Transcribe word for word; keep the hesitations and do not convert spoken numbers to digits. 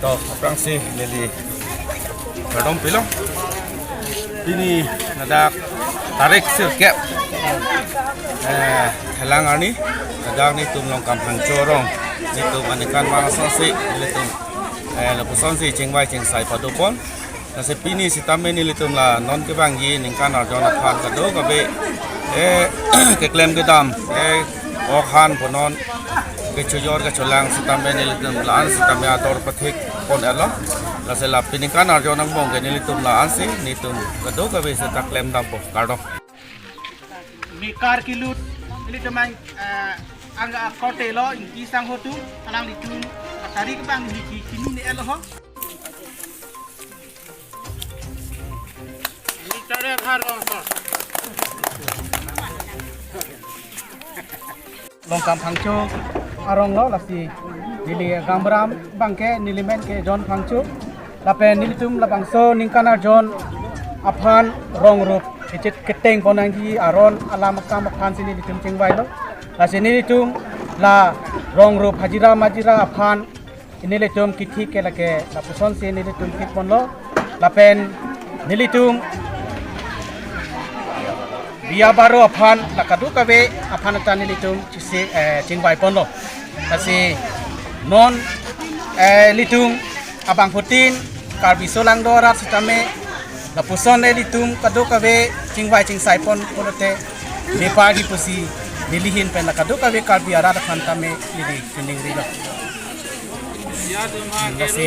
To, aphrangsi neli kardom pilo. Pini ladak tarik sirkep, eh, Thelang arni, ladak nelitum Longkam Phangcho arong, nelitum aningkan vang asonsi nelitum, eh, lapusonsi chingvai chingsai padopon. Lasi pini sitame nelitum la non kevangji ningkan arjon aphan kadokave, eh, keklem kedam, eh, ok han punon kechojor kecholang sitame nelitum la-an sitame ador pathik pon-etlo. Lasi la pini ningkan arjon angbong ke nelitum la-ansi nelitum kadokave seta klem dampo, kardom. Mekar kilut, nelitum ang, eh, ang akorte lo, Ingti Sangho atum, alanglitum, tarik bang niki kimi ne-etlo ho. Longkam Phangcho arong lo, lasi neli Gambram bangke neli men ke John Phangcho. Lapen nelitum labangso ningkan arjon aphan rong rup ichet keteng pon nangji aron alam akam aphansi nelitum chingvailo. Lasi nelitum la rong rup hajira majira aphan nelitum kithik ke lake lapusonsi nelitum thik ponlo. Lapen nelitum biya baro aphan la kadokave aphan ta nelitum chisi, eh, chingvai ponlo. Lasi non, eh, nelitum abangphutin Karbi solangdo arat sitame lapuson nelitum kadokave chingvai chingsai pon pulote nepar ji pusi neli ahin pen la kadokave Karbi arat aphan tame neli chiningrilo. Lasi